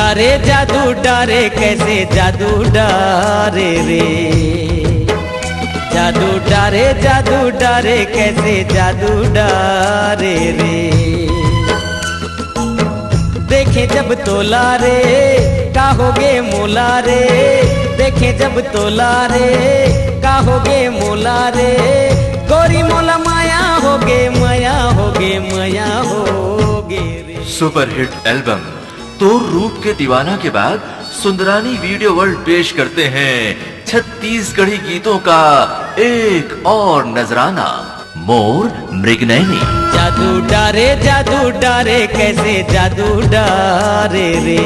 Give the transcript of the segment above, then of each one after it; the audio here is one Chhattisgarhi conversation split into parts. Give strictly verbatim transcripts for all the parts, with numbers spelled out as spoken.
अरे जादू डारे, कैसे जादू डारे रे, जादू डारे, जादू डारे, कैसे जादू डारे रे। देखे जब तोला रे, का होगे मोला रे, देखे जब तोला रे, का होगे मोला रे, गोरी मोला माया होगे, माया होगे, माया होगे रे। सुपरहिट एल्बम तोर रूप के दीवाना के बाद सुंदरानी वीडियो वर्ल्ड पेश करते हैं छत्तीसगढ़ी गीतों का एक और नजराना, मोर मृगनैनी। जादू डारे, जादू डारे, कैसे जादू डारे रे,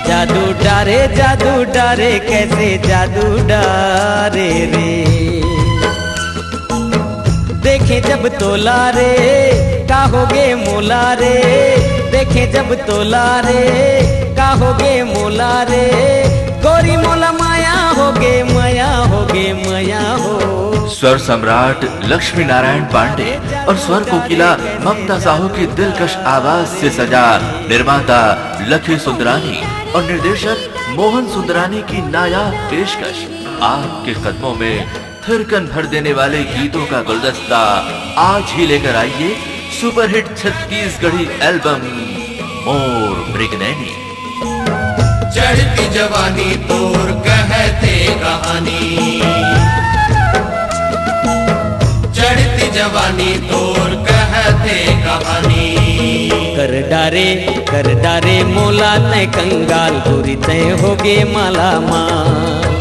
जादू डारे, जादू डारे, कैसे जादू डारे रे। देखे जब तोला रे, का होगे मोला रे, देखे जब तोला रे, का होगे मोला रे, गोरी मोला माया होगे, माया होगे, माया हो। स्वर सम्राट लक्ष्मी नारायण पांडे और स्वर कोकिला ममता साहू की दिलकश आवाज से सजा निर्माता लखी सुंदरानी और निर्देशक मोहन सुंदरानी की नायाब पेशकश। आपके कदमों में थिरकन भर देने वाले गीतों का गुलदस्ता आज ही लेकर आइए सुपरहिट छत्तीसगढ़ी एल्बम मोर मृगनैनी। चढ़ती जवानी तोर कहते कहानी, चढ़ती जवानी तोर कहते कहानी। कर डारे, कर डारे मोला तै कंगाल, गोरी तै होगे माला माल।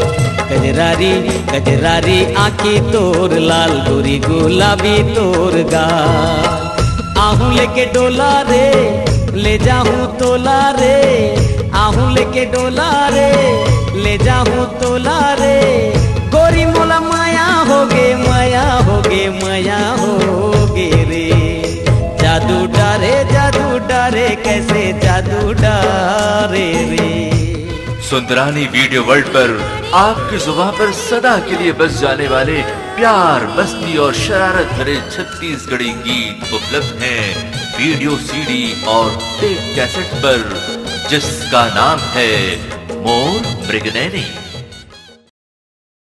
कजरारी, कजरारी आँखी तोर लाल, गोरी गुलाबी तोर गाल। आहूँ लेके डोला रे, ले जाहूँ तोला रे, आहूँ लेके डोला रे, ले जाहूँ तोला रे। गोरी मोला माया होगे, माया होगे, माया होगे रे। जादू डारे, जादू डारे, कैसे जादू डारे रे। सुंदरानी वीडियो वर्ल्ड पर आपकी जुबान पर सदा के लिए बस जाने वाले प्यार, मस्ती और शरारत भरे छत्तीसगढ़ी गीत उपलब्ध हैं वीडियो, सीडी और टेप कैसेट पर, जिसका नाम है मोर मृगनैनी।